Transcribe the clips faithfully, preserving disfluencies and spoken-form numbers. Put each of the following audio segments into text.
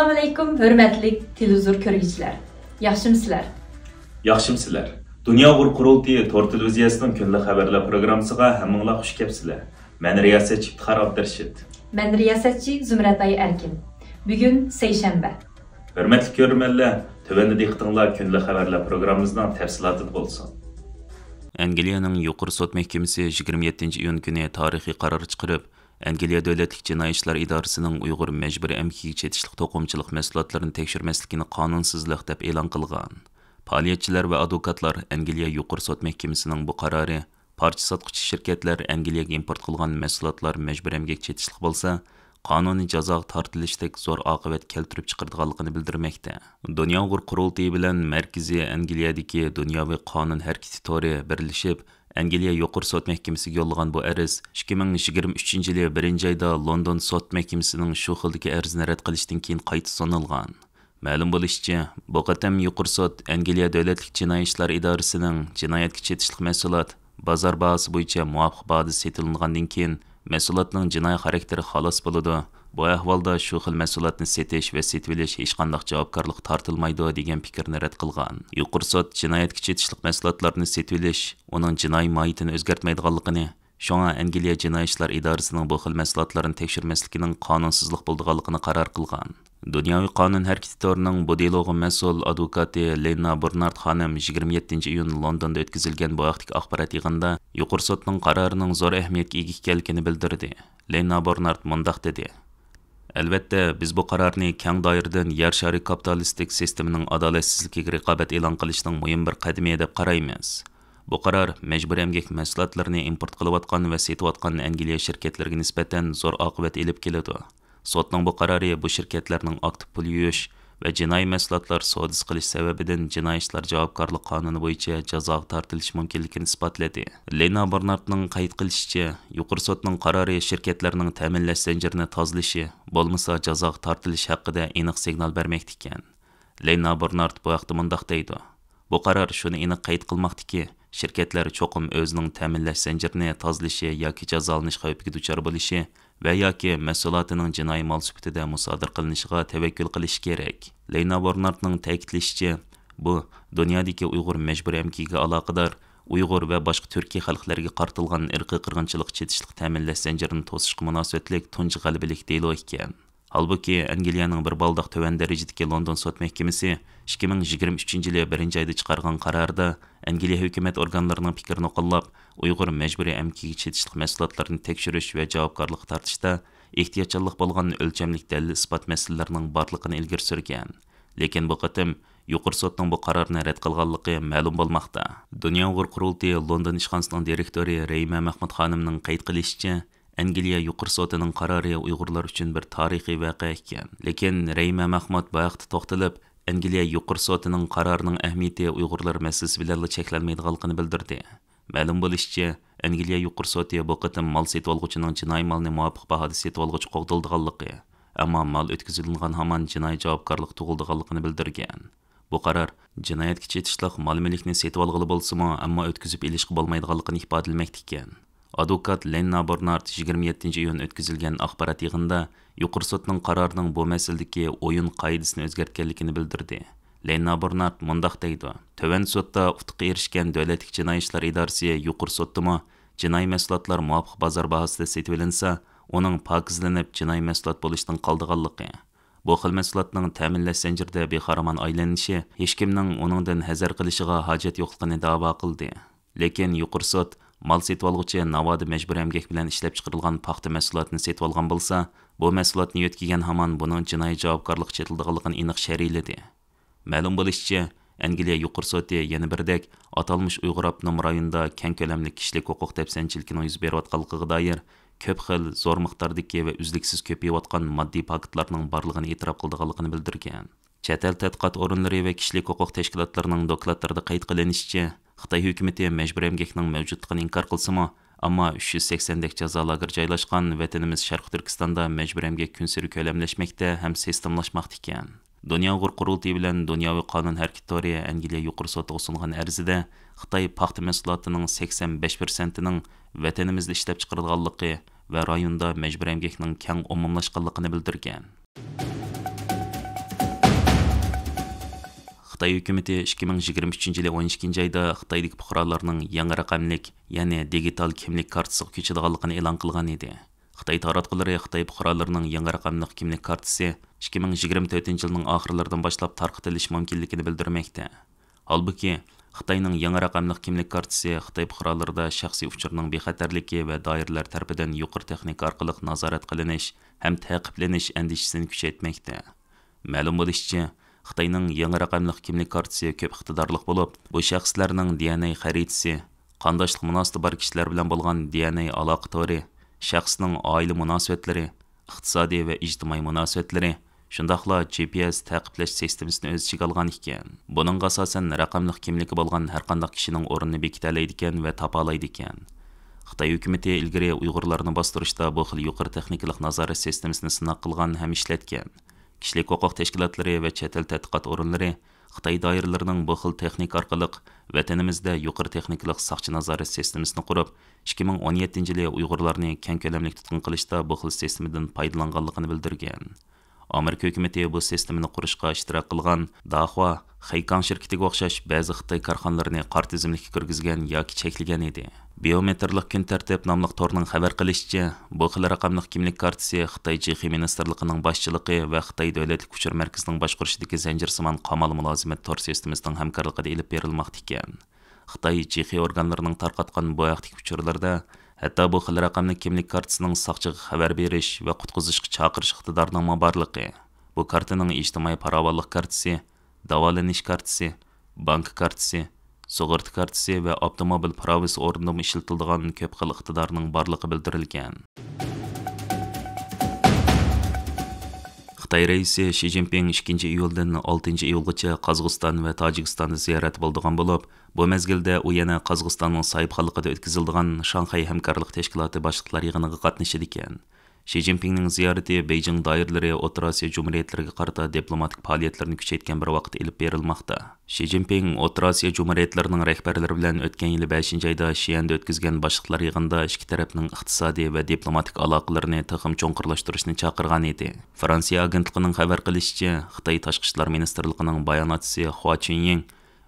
ئەسسالامۇئەلەيكۇم، ھۆرمەتلىك تېلېۋىزور كۆرگۈچىلەر. ياخشىمۇسىلەر؟ ياخشىمۇسىلەر؟ دۇنيا ئۇيغۇر قۇرۇلتىيى تور تېلېۋىزىيەسىنىڭ كۈندىلىك خەۋەرلەر پروگراممىسىغا ھەممىڭلار خۇش كەپسىلەر. مەن رىياسەتچى ئىپتىخار ئابدۇرېشىت. مەن رىياسەتچى زۇمرەتئاي ئەركىن. بۈگۈن سەيشەنبە. ھۆرمەتلىك كۆرۈرمەنلەر، تۆۋەندە دىققىتىڭلار كۈندىلىك خەۋەرلەر پروگراممىمىزنىڭ تەپسىلاتىدا بولسۇن. ئەنگلىيەنىڭ يۇقىرى سوت مەھكىمىسى يىگىرمە يەتتىنچى ئىيۇن كۈنى تارىخىي قارار چىقىرىپ، ئەنگلىيە دۆلەتلىك جىنايى ئىشلار ئىدارىسىنىڭ ئۇيغۇر مەجبۇرىي ئەمگىكىگە چېتىشلىق توقۇمىچىلىق مەھسۇلاتلىرىنى تەكشۈرمەسلىكىنى قانۇنسىزلىق دەپ ئېلان قىلغان. پائالىيەتچىلەر ۋە ئادۋوكاتلار ئەنگلىيە يۇقىرى سوت مەھكىمىسىنىڭ بۇ قارارى پارچە ساتقۇچى شىركەتلەر ئەنگلىيەگە ئىمپورت قىلغان مەھسۇلاتلار مەجبۇرىي ئەمگەككە چېتىشلىق بولسا، قانۇنىي جازاغا تارتىلىشتەك زور ئاقىۋەت كەلتۈرۈپ چىقىرىدىغانلىقىنى بىلدۈرمەكتە. دۇنيا ئۇيغۇر قۇرۇلتىيى بىلەن مەركىزى ئەنگلىيەدىكى دۇنياۋى قانۇن ھەرىكىتى تورى بىرلىشىپ، ئەنگلىيە يۇقىرى سوت مەھكىمىسىگە يوللىغان بۇ ئەرز ئىككى مىڭ يىگىرمە ئۈچىنچى يىلى بىرىنچى ئايدا لوندون سوت مەھكىمىسىنىڭ شۇ خىلدىكى ئەرزنى رەت قىلىشتىن كېيىن قايتا سۇنۇلغان. مەلۇم بولۇشىچە، بۇ قېتىم يۇقىرى سوت ئەنگلىيە دۆلەتلىك جىنايى ئىشلار ئىدارىسىنىڭ جىنايەتكە چېتىشلىق مەھسۇلات بازار باھاسى بويىچە مۇۋاپىق باھادا سېتىلىنغاندىن كېيىن، مەھسۇلاتنىڭ جىنايى خاراكتېرى خالاس بولىدۇ، بۇ ئەھۋالدا شۇ خىل مەھسۇلاتنى سېتىش ۋە سېتىۋېلىش ھېچقانداق جاۋابكارلىققا تارتىلمايدۇ، دېگەن پىكىرنى رەت قىلغان. يۇقىرى سوت جىنايەتكە چېتىشلىق مەھسۇلاتلارنى سېتىۋېلىش ئۇنىڭ جىنايى ماھىيىتىنى ئۆزگەرتمەيدىغانلىقىنى، شۇڭا ئەنگلىيە جىنايى ئىشلار ئىدارىسىنىڭ بۇ خىل مەھسۇلاتلارنى تەكشۈرمەسلىكىنىڭ قانۇنسىزلىق بولىدىغانلىقىنى قارار قىلغان. دۇنياۋى قانۇن ھەرىكىتى تورىنىڭ بۇ دېلوغا مەسئۇل ئادۋوكاتى لېنا برنارد خانىم يىگىرمە يەتتىنچى ئىيۇن لوندوندا ئۆتكۈزۈلگەن بۇ ھەقتىكى ئاخبارات يىغىنىدا يۇقىرى سوتنىڭ قارارىنىڭ زور ئەھمىيەتكە ئىگە ئىكەنلىكىنى بىلدۈردى. لېنا برنارد مۇنداق دېدى: ئەلۋەتتە، بىز بۇ قارارنى كەڭ دائىرىدىن يەر شارى كاپىتالىستىك سىستېمىنىڭ ئادالەتسىزلىكىگە رىقابەت ئېلان قىلىشنىڭ مۇھىم بىر قەدىمى دەپ قارايمىز. بۇ قارار مەجبۇرىي ئەمگەك مەھسۇلاتلىرىنى ئىمپورت قىلىۋاتقان ۋە سېتىۋاتقان ئەنگلىيە شىركەتلىرىگە نىسبەتەن زور ئاقىۋەت ئېلىپ كېلىدۇ. سوتنىڭ بۇ قارارى بۇ شىركەتلەرنىڭ ئاكتىپ پۇل يۇيۇش ۋە جىنايى مەھسۇلاتلار سودىسى قىلىش سەۋەبىدىن جىنايى ئىشلار جاۋابكارلىق قانۇنى بويىچە جازاغا تارتىلىشى مۇمكىنلىكىنى ئىسپاتلىدى. لېنا برنارتنىڭ قەيت قىلىشىچە، يۇقىرى سوتنىڭ قارارى شىركەتلەرنىڭ تەمىنلەش زەنجىرىنى تازىلىشى، بولمىسا جازاغا تارتىلىشى ھەققىدە ئېنىق سىگنال بەرمەكتە ئىكەن. لېنا برنارت بۇ ھەقتە مۇنداق دەيدۇ: بۇ قارار شۇنى ئېنىق قەيت قىلماقتىكى، شىركەتلەر چوقۇم ئۆزىنىڭ تەمىنلەش زەنجىرىنى تازىلىشى ياكى جازالىنىش خەۋپىگە دۇچار بولۇشى ۋە ياكى مەھسۇلاتىنىڭ جىنايى مال سۈپىتىدە مۇسادىرە قىلىنىشىغا تەۋەككۈل قىلىشى كېرەك. لېنا بورنارتنىڭ تەكىتلىشىچە، بۇ دۇنيادىكى ئۇيغۇر مەجبۇرىي ئەمگىكىگە ئالاقىدار، ئۇيغۇر ۋە باشقا تۈركىي خەلقلەرگە قارىتىلغان ئىرقىي قىرغىنچىلىققا چېتىشلىق تەمىنلەش زەنجىرىنى توسۇشقا مۇناسىۋەتلىك تۇنجى غەلىبىلىك دېلو ئىكەن. ھالبۇكى، ئەنگلىيەنىڭ بىر بالداق تۆۋەن دەرىجىدىكى لوندون سوت مەھكىمىسى ئىككى مىڭ يىگىرمە ئۈچىنچى يىلى بىرىنچى ئايدا چىقارغان قارارىدا ئەنگلىيە ھۆكۈمەت ئورگانلىرىنىڭ پىكرىنى قوللاپ، ئۇيغۇر مەجبۇرىي ئەمگىكىگە چېتىشلىق مەھسۇلاتلارنى تەكشۈرۈش ۋە جاۋابكارلىققا تارتىشتا ئېھتىياتچانلىق بولغان ئۆلچەملىك دەلىل-ئىسپات مەسىلىلىرىنىڭ بارلىقىنى ئىلگىرى سۈرگەن. لېكىن بۇ قېتىم يۇقىرى سوتنىڭ بۇ قارارنى رەت قىلغانلىقى مەلۇم بولماقتا. دۇنيا ئۇيغۇر قۇرۇلتىيى لوندون ئىشخانىسىنىڭ دىرېكتورى رەھىمە مەخمۇت خانىمنىڭ قەيت قىلىشىچە، ئەنگلىيە يۇقىرى سوتىنىڭ قارارى ئۇيغۇرلار ئۈچۈن بىر تارىخىي ۋەقە ئىكەن. لېكىن رەھىمە مەخمۇت بۇ ھەقتە توختىلىپ، ئەنگلىيە يۇقىرى سوتىنىڭ قارارىنىڭ ئەھمىيىتى ئۇيغۇرلار مەسىلىسى بىلەنلا چەكلەنمەيدىغانلىقىنى بىلدۈردى. مەلۇم بولۇشىچە، ئەنگلىيە يۇقىرى سوتى بۇ قېتىم مال سېتىۋالغۇچىنىڭ جىنايى مالنى مۇۋاپىق باھادا سېتىۋالغۇچى قوغدىلىدىغانلىقى، ئەمما مال ئۆتكۈزۈلۈنگەن ھامان جىنايى جاۋابكارلىق تۇغۇلىدىغانلىقىنى بىلدۈرگەن. بۇ قارار جىنايەتكە چېتىشلىق مال-مۈلۈكنى سېتىۋالغىلى بولسىمۇ، ئەمما ئۆتكۈزۈپ ئېلىشقا بولمايدىغانلىقىنى ئىپادىلىمەكتە ئىكەن. ئادۋوكات لېننا بورنارت يىگىرمە يەتتىنچى ئىيۇن ئۆتكۈزۈلگەن ئاخبارات يىغىنىدا يۇقىرى سوتنىڭ قارارىنىڭ بۇ مەسىلىدىكى ئويۇن قائىدىسىنى ئۆزگەرتكەنلىكىنى بىلدۈردى. لېننا بورنارت مۇنداق دەيدۇ: تۆۋەن سوتتا ئۇتۇققا ئېرىشكەن دۆلەتلىك جىنايى ئىشلار ئىدارىسى يۇقىرى سوتتىمۇ جىنايى مەھسۇلاتلار مۇۋاپىق بازار باھاسىدا سېتىۋېلىنسا، ئۇنىڭ پاكىزلىنىپ جىنايى مەھسۇلات بولۇشتىن قالىدىغانلىقى، بۇ خىل مەھسۇلاتنىڭ تەمىنلەش زەنجىرىدە بىخارامان ئايلىنىشى ھېچكىمنىڭ ئۇنىڭدىن ھەزەر قىلىشىغا ھاجەت يوقلۇقىنى دەۋا قىلدى. لېكىن يۇقىرى سوت مال سېتىۋالغۇچى ناۋادا مەجبۇرىي ئەمگەك بىلەن ئىشلەپچىقىرىلغان پاختا مەھسۇلاتنى سېتىۋالغان بولسا، بۇ مەھسۇلاتنى يۆتكىگەن ھامان بۇنىڭ جىنايى جاۋابكارلىققا چېتىلىدىغانلىقىنى ئېنىق شەرھلىدى. مەلۇم بولۇشىچە، ئەنگلىيە يۇقىرى سوتى يەنە بىردەك ئاتالمىش ئۇيغۇر ئاپتونوم رايونىدا كەڭ كۆلەملىك كىشىلىك ھوقۇق دەپسەندىچىلىكىنىڭ يۈز بېرىۋاتقانلىقىغا دائىر كۆپ خىل، زور مىقداردىكى ۋە ئۈزلۈكسىز كۆپىيىۋاتقان ماددىي پاكىتلارنىڭ بارلىقىنى ئېتىراپ قىلىدىغانلىقىنى بىلدۈرگەن. چەت ئەل تەتقىقات ئورۇنلىرى ۋە كىشىلىك ھوقۇق تەشكىلاتلىرىنىڭ دوكلاتلىرىدا قەيت قىلىنىشىچە، خىتاي ھۆكۈمىتى مەجبۇرىي ئەمگەكنىڭ مەۋجۇتلۇقىنى ئىنكار قىلسىمۇ، ئەمما ئۈچ يۈز سەكسەندەك جازا لاگېرى جايلاشقان ۋەتىنىمىز شەرقىي تۈركىستاندا مەجبۇرىي ئەمگەك كۈنسېرى كۆلەملەشمەكتە ھەم سىستېمىلاشماقتا ئىكەن. دۇنيا ئۇيغۇر قۇرۇلتىيى بىلەن دۇنياۋى قانۇن ھەرىكىتى تورى ئەنگلىيە يۇقىرى سوتىغا سۇنغان ئەرزىدە خىتاي پاختا مەھسۇلاتىنىڭ سەكسەن بەش پىرسەنتىنىڭ ۋەتىنىمىزدە ئىشلەپچىقىرىلغانلىقى ۋە رايوندا مەجبۇرىي ئەمگەكنىڭ كەڭ ئومۇملاشقانلىقىنى بىلدۈرگەن. خىتاي ھۆكۈمىتى ئىككى مىڭ يىگىرمە ئۈچىنچى يىلى ئون ئىككىنچى ئايدا خىتايدىكى پۇقرالارنىڭ يېڭى رەقەملىك، يەنى دىگىتال كىملىك كارتىسىغا كۆچىدىغانلىقىنى ئېلان قىلغان ئىدى. خىتاي تاراتقۇلىرى خىتاي پۇقرالىرىنىڭ يېڭى رەقەملىك كىملىك كارتىسى ئىككى مىڭ يىگىرمە تۆتىنچى يىلنىڭ ئاخىرلىرىدىن باشلاپ تارقىتىلىشى مۇمكىنلىكىنى بىلدۈرمەكتە. ھالبۇكى، خىتاينىڭ يېڭى رەقەملىك كىملىك كارتىسى خىتاي پۇقرالىرىدا شەخسىي ئۇچۇرنىڭ بىخەتەرلىكى ۋە دائىرىلەر تەرىپىدىن يۇقىرى تېخنىكا ئارقىلىق نازارەت قىلىنىش ھەم تەقىبلىنىش ئەندىشىسىنى كۈچەيتمەكتە. مەلۇم بولۇشىچە، خىتاينىڭ يېڭى رەقەملىك كىملىك كارتىسى كۆپ ئىقتىدارلىق بولۇپ، بۇ شەخسلەرنىڭ دى ئېن ئەي خەرىتىسى، قانداشلىق مۇناسىۋىتى بار كىشىلەر بىلەن بولغان دى ئېن ئەي ئالاقە تورى، شەخسنىڭ ئائىلە مۇناسىۋەتلىرى، ئىقتىسادىي ۋە ئىجتىمائىي مۇناسىۋەتلىرى، شۇنداقلا جى پى ئېس تەقىبلەش سىستېمىسىنى ئۆز ئىچىگە ئالغان ئىكەن. بۇنىڭغا ئاساسەن، رەقەملىك كىملىكى بولغان ھەرقانداق كىشىنىڭ ئورنىنى بېكىتەلەيدىكەن ۋە تاپالايدىكەن. خىتاي ھۆكۈمىتى ئىلگىرى ئۇيغۇرلارنى باستۇرۇشتا بۇ خىل يۇقىرى تېخنىكىلىق نازارەت سىستېمىسىنى سىناق قىلغان ھەم ئىشلەتكەن. كىشىلىك ھوقۇق تەشكىلاتلىرى ۋە چەت ئەل تەتقىقات ئورۇنلىرى خىتاي دائىرىلىرىنىڭ بۇ خىل تېخنىكا ئارقىلىق ۋەتىنىمىزدە يۇقىرى تېخنىكىلىق ساقچى نازارەت سىستېمىسىنى قۇرۇپ، ئىككى مىڭ ئون يەتتىنچى يىلى ئۇيغۇرلارنى كەڭ كۆلەملىك تۇتقۇن قىلىشتا بۇ خىل سىستېمىدىن پايدىلانغانلىقىنى بىلدۈرگەن. ئامېرىكا ھۆكۈمىتى بۇ سىستېمىنى قۇرۇشقا ئىشتىراك قىلغان داخۇا، خېيكاڭ شىركىتىگە ئوخشاش بەزى خىتاي كارخانىلىرىنى قارا تىزىملىككە كىرگۈزگەن ياكى چەكلىگەن ئىدى. بىيومېتىرلىق كۈن تەرتىپ ناملىق تورنىڭ خەۋەر قىلىشىچە، بۇ خىل رەقەملىك كىملىك كارتىسى خىتاي جىخې مىنىستىرلىقىنىڭ باشچىلىقى ۋە خىتاي دۆلەتلىك ئۇچۇر مەركىزىنىڭ باشقۇرۇشىدىكى زەنجىرسىمان قامال مۇلازىمەت تور سىستېمىسىنىڭ ھەمكارلىقىدا ئېلىپ بېرىلماقتا ئىكەن. خىتاي جىخې ئورگانلىرىنىڭ تارقاتقان بۇ ھەقتىكى ئۇچۇرلىرىدا، ھەتتا بۇ خىل رەقەملىك كىملىك كارتىسىنىڭ ساقچىغا خەۋەر بېرىش ۋە قۇتقۇزۇشقا چاقىرىش ئىقتىدارىنىڭمۇ بارلىقى، بۇ كارتىنىڭ ئىجتىمائىي پاراۋانلىق كارتىسى، داۋالىنىش كارتىسى، بانكا كارتىسى، سۇغۇرتا كارتىسى ۋە ئاپتوموبىل پىراۋىسى ئورنىدىمۇ ئىشلىتىلىدىغان كۆپ خىل ئىقتىدارنىڭ بارلىقى بىلدۈرۈلگەن. خىتاي رەئىسى شى جىنپىڭ ئىككىنچى ئىيۇلدىن ئالتىنچى ئىيۇلغىچە قازاقىستان ۋە تاجىكىستاندا زىيارەتتە بولىدىغان بولۇپ، بۇ مەزگىلدە ئۇ يەنە قازاقىستاننىڭ ساھىبخانلىقىدا ئۆتكۈزۈلىدىغان شاڭخەي ھەمكارلىق تەشكىلاتى باشلىقلار يىغىنىغا قاتنىشىدىكەن. شى جىنپىڭنىڭ زىيارىتى بېيجىڭ دائىرىلىرى ئوتتۇرا ئاسىيا جۇمھۇرىيەتلىرىگە قارىتا دىپلوماتىك پائالىيەتلىرىنى كۈچەيتكەن بىر ۋاقىتتا ئېلىپ بېرىلماقتا. شى جىنپىڭ ئوتتۇرا ئاسىيا جۇمھۇرىيەتلىرىنىڭ رەھبەرلىرى بىلەن ئۆتكەن يىلى بەشىنچى ئايدا شيەندە ئۆتكۈزگەن باشلىقلار يىغىنىدا ئىككى تەرەپنىڭ ئىقتىسادىي ۋە دىپلوماتىك ئالاقىلىرىنى تېخىمۇ چوڭقۇرلاشتۇرۇشنى چاقىرغان ئىدى. فرانسىيە ئاگېنتلىقىنىڭ خەۋەر قىلىشىچە، خىتاي تاشقى ئىشلار مىنىستىرلىقىنىڭ باياناتچىسى خۇا چۈنيىڭ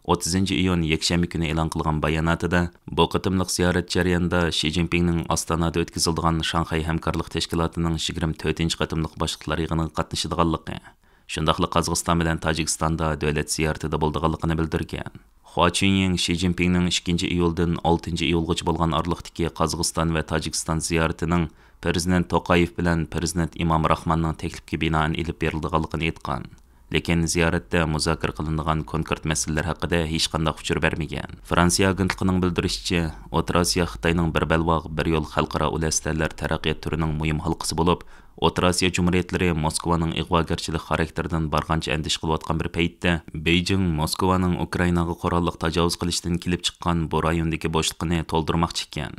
ئوتتۇزىنچى ئىيۇن يەكشەنبە كۈنى ئېلان قىلغان باياناتىدا، بۇ قېتىملىق زىيارەت جەريانىدا شى جىنپىڭنىڭ ئاستانادا ئۆتكۈزۈلىدىغان شاڭخەي ھەمكارلىق تەشكىلاتىنىڭ يىگىرمە تۆتىنچى قېتىملىق باشلىقلار يىغىنىغا قاتنىشىدىغانلىقى، شۇنداقلا قازاقىستان بىلەن تاجىكىستاندا دۆلەت زىيارىتىدە بولىدىغانلىقىنى بىلدۈرگەن. خۇا چۈنيىڭ شى جىنپىڭنىڭ ئىككىنچى ئىيۇلدىن ئالتىنچى ئىيۇلغىچە بولغان ئارىلىقتىكى قازاقىستان ۋە تاجىكىستان زىيارىتىنىڭ پىرېزىدېنت توقايېف بىلەن پىرېزىدېنت ئىمام راخماننىڭ تەكلىپىگە بىنائەن ئېلىپ بېرىلىدىغانلىقىنى ئېيتقان. لېكىن زىيارەتتە مۇزاكىرە قىلىنىدىغان كونكرېت مەسىلىلەر ھەققىدە ھېچقانداق ئۇچۇر بەرمىگەن. فرانسىيە ئاگېنتلىقىنىڭ بىلدۈرۈشىچە، ئوتتۇرا ئاسىيا خىتاينىڭ بىر بەلباغ، بىر يول خەلقئارا ئۇل ئەسلىھەلەر تەرەققىيات تۈرىنىڭ مۇھىم ھالقىسى بولۇپ، ئوتتۇرا ئاسىيا جۇمھۇرىيەتلىرى موسكۋانىڭ ئىغۋاگەرچىلىك خاراكتېرىدىن بارغانچە ئەندىشە قىلىۋاتقان بىر پەيتتە، بېيجىڭ موسكۋانىڭ ئۇكرائىناغا قوراللىق تاجاۋۇز قىلىشتىن كېلىپ چىققان بۇ رايوندىكى بوشلۇقىنى تولدۇرماقچى ئىكەن.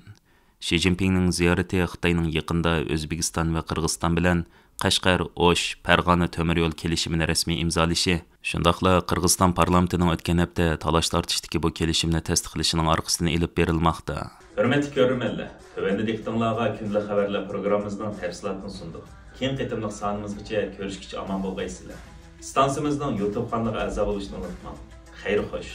شى جىنپىڭنىڭ زىيارىتى خىتاينىڭ يېقىندا ئۆزبېكىستان ۋە قىرغىزىستان بىلەن قەشقەر، ئوش، پەرغانە تۆمۈر يول كېلىشىمىنى رەسمىي ئىمزالىشى، شۇنداقلا قىرغىزىستان پارلامېنتىنىڭ ئۆتكەن ھەپتە تالاش تارتىشتىكى بۇ كېلىشىمنى تەستىقلىشىنىڭ ئارقىسىدىن ئېلىپ بېرىلماقتا. ھۆرمەتلىك كۆرۈرمەنلەر، تۆۋەندە دىققىتىڭلارغا كۈندىلىك خەۋەرلەر پروگراممىمىزنىڭ تەپسىلاتىنى سۇندۇق. كېيىنكى قېتىملىق سانىمىزغىچە كۆرۈشكىچە ئامان بولغايسىلەر. ئىستانسىمىزنىڭ يۇتۇب قانىلىغا ئەزا بولۇشنى ئۇنتۇماڭ. خەير خوش.